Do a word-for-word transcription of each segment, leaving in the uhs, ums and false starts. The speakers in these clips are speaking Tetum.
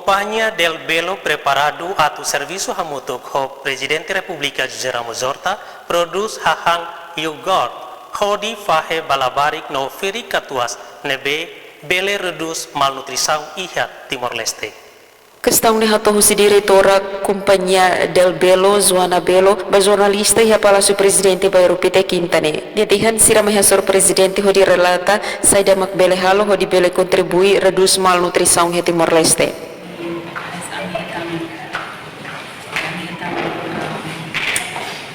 Kompañia Del Belo preparadu atu servisu hamutuk ho Prezidente Repúblika José Ramos Horta, prodús hahán yogurt hodi fahe ba labarik no ferik-katuas ne'ebé bele redús malnutrisaun iha Timor-Leste. Kestaun ne'e hato'o husi diretora Kompañia Del Belo, Joana Belo, ba jornalista iha Palásiu Prezidente Bairru Pité, Kinta ne'e. Nia dehan sira mai hasoru Prezidente hodi relata saida mak bele halo hodi bele kontribui redús malnutrisaun iha Timor-Leste. Kami datang, kami datang,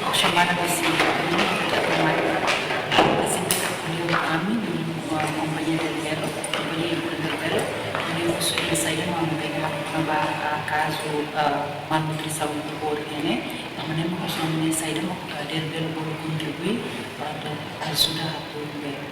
um, semana di sini, kami datang kemari, uh, bersama dengan beliau kami di, uh, Kompañia Del Belo, Kompañia Del Belo, beliau sudah saya mau mendengar, uh, kazu, uh, malnutrisaun di Timor ini, uh, menemu kosong ini saya mau, uh, Del Belo mau kontribui, uh, dan, uh, sudah tu, uh,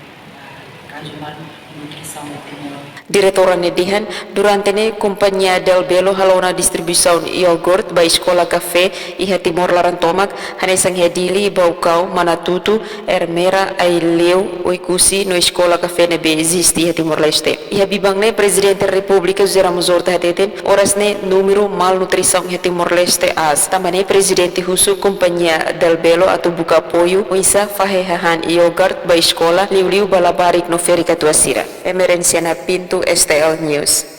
kazu malnutrisaun di Timor. Diretora ne'e dehan, durante ne'e Kompañia Del Belo halo ona distribuisaun yogurt ba eskola kafé iha Timor laran tomak, hanesan iha Dili, Baucau, Manatuto, Ermera, Aileu, Oekusi no eskola kafé ne'ebé eziste iha Timor-Leste. Iha biban ne'e Prezidente Repúblika José Ramos Horta hateten, oras ne'e númeru malnutrisaun iha Timor-Leste aas. Tanba ne'e Prezidente husu Kompañia Del Belo atu buka apoiu, oinsá fahe hahán yogurt ba eskola, liuliu ba labarik no ferik-katuas sira. Emerenciana Pinto, S T L News.